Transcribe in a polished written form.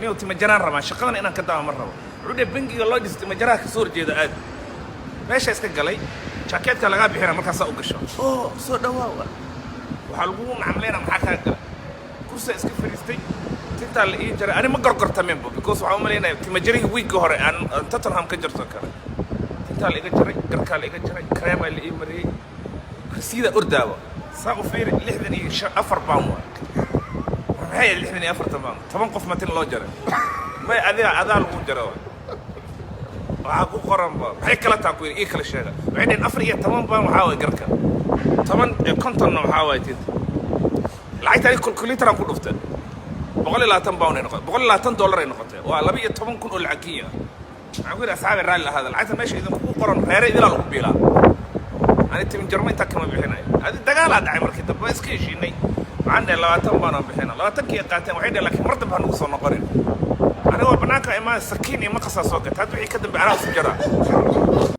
Niyow, timajaraan rabaa, shaqadan inaan ka daba ma rabo. Wuxuu dhahay, bangiga loo dhis timajaraha kasoo horjeeda aad. Meesha iska galay, jaakeetka lagaa bixina, markaasaa u gasho oo soo dhawaaw. Waxaa lagugu nacamleynaa, maxaa kaa gala? Kursaa iska fadhiistay, tintaa la ii jaray. Ani ma gorgortaminba, because waxaan u malaynaya timajarihii wiigga hore aan Tottenham ka jarto kale. Tintaa la iga jaray, garkaa la iga jaray, kareemaa la ii mariyey, rasiida ordaaba. Saa u fiiri, 64 pound waa. Maxay ahayd 64-tan pound? 10 qof ma tin loo jaray? May, adiga adaa lagu jara. Waxaa ku qoranba maxay kala taa ku yidhi, ii kala sheega. Waxay dhaheen 14 pound waxaa waay garka, toban 50-na waxaa waay tinta. Lacagta ani calculator-aan ku dhuftay, £120 ay noqotay, $120 ay noqotay. Waa 12,000 oo lacag Kenya ah. Waxaan ku yidhi, asxaabi, raalli ahaada, lacagta meesha idinkugu qoran reere idilaa lagu biilaa, ani timin jarmo intaa kama bixinayo. Adi dagaalaa dhacay. Markii dambe waa iska heshiinay. Waxaan dhahay, 20 baan aan bixina. 20-kii ay qaateen. Waxay dhaheen, laakiin mar dambe ha nagu soo noqonin. Anigoo bannaanka imaan, sakiin iyo maqasaa soo gata. Hadda wixii ka dambe anaa isu jaraa.